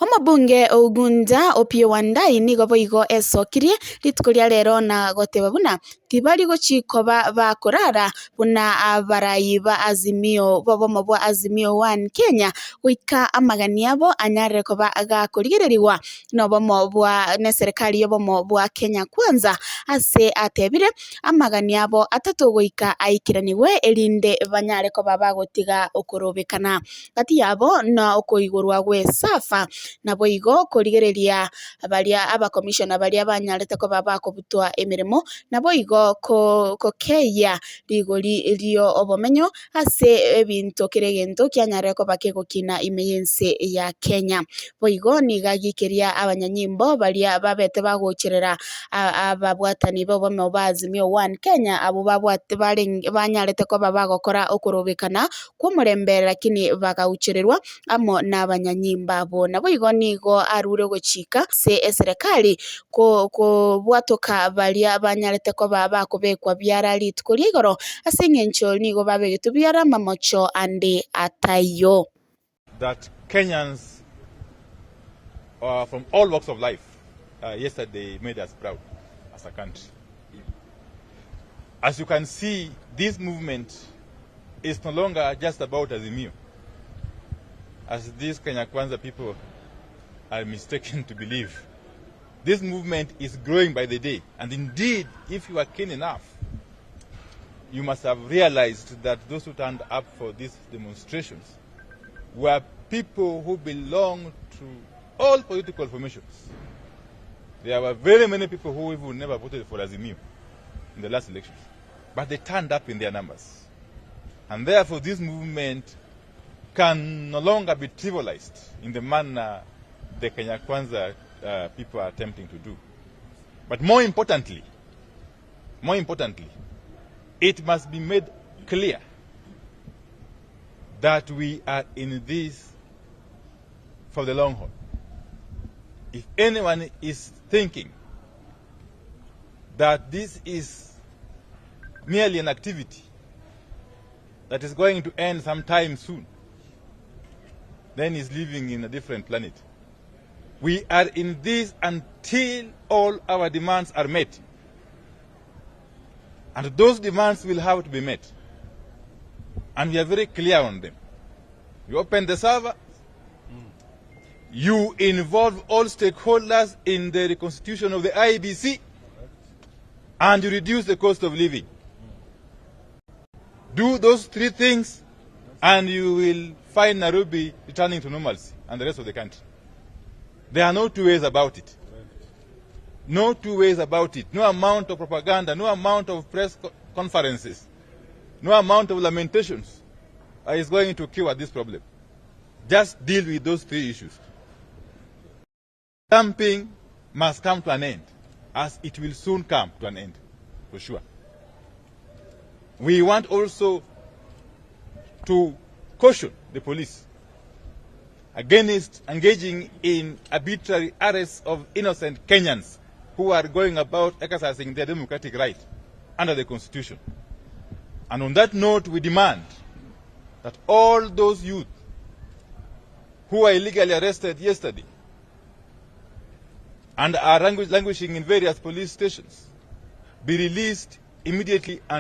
Omobunge Ogunda Opiyo Wandayi nigo boigo esokirie rituko ria rero na goteba buna tibari gochi koba bakorara buna abarai ba Azimio b'obomo bwa Azimio One Kenya goika amagani abo anyarire koba gakorigererigwa nobomo bwa neserikari y'obomo bwa Kenya Kwanza ase atebire amagani abo atato goika aikeranigwe erinde banyare koba bagotiga okorobekana. Gati yabo na okoigorwa gw'esafa, naboigo korigereria baria abakomishona baria banyarete koba bakobutwa emeremo, naboigo kokeyia rigori ri'obomenyo ase ebinto kera egento kianyarire koba kegokina ime y'ense ya Kenya. Boigo nigo agiikeria abanyanyimbo baria babete bagocherera ababwatani b'obomo ba Azimio One Kenya abwo babwate barenge banyarete koba bagokora okorobekana kw'omorembe lakini bagauchererwa amo nabanyanyimbo abwo. Naboigo nigo arure gochika ase eserekari kobwatoka baria banyarete koba bakobekwa biara rituko ria igoro ase eng'encho nigo babegetwe biara amamocho ande ataiyo. That Kenyans from all walks of life yesterday made us proud as a country. As you can see, this movement is no longer just about Azimio, as these Kenya Kwanza people are mistaken to believe. This movement is growing by the day, and indeed, if you are keen enough, you must have realized that those who turned up for these demonstrations were people who belong to all political formations. There were very many people who even never voted for Azimio in the last elections, but they turned up in their numbers. And therefore, this movement can no longer be trivialized in the manner the Kenya Kwanza people are attempting to do. But more importantly, it must be made clear that we are in this for the long haul. If anyone is thinking that this is merely an activity that is going to end sometime soon, then he's living in a different planet. We are in this until all our demands are met. And those demands will have to be met. And we are very clear on them. You open the server, you involve all stakeholders in the reconstitution of the IEBC, and you reduce the cost of living. Do those three things, and you will find Nairobi returning to normalcy and the rest of the country. There are no two ways about it. No two ways about it. No amount of propaganda, no amount of press conferences, no amount of lamentations is going to cure this problem. Just deal with those three issues. Dumping must come to an end, as it will soon come to an end, for sure. We want also to caution the police against engaging in arbitrary arrests of innocent Kenyans who are going about exercising their democratic right under the Constitution. And on that note, we demand that all those youth who were illegally arrested yesterday and are languishing in various police stations be released immediately and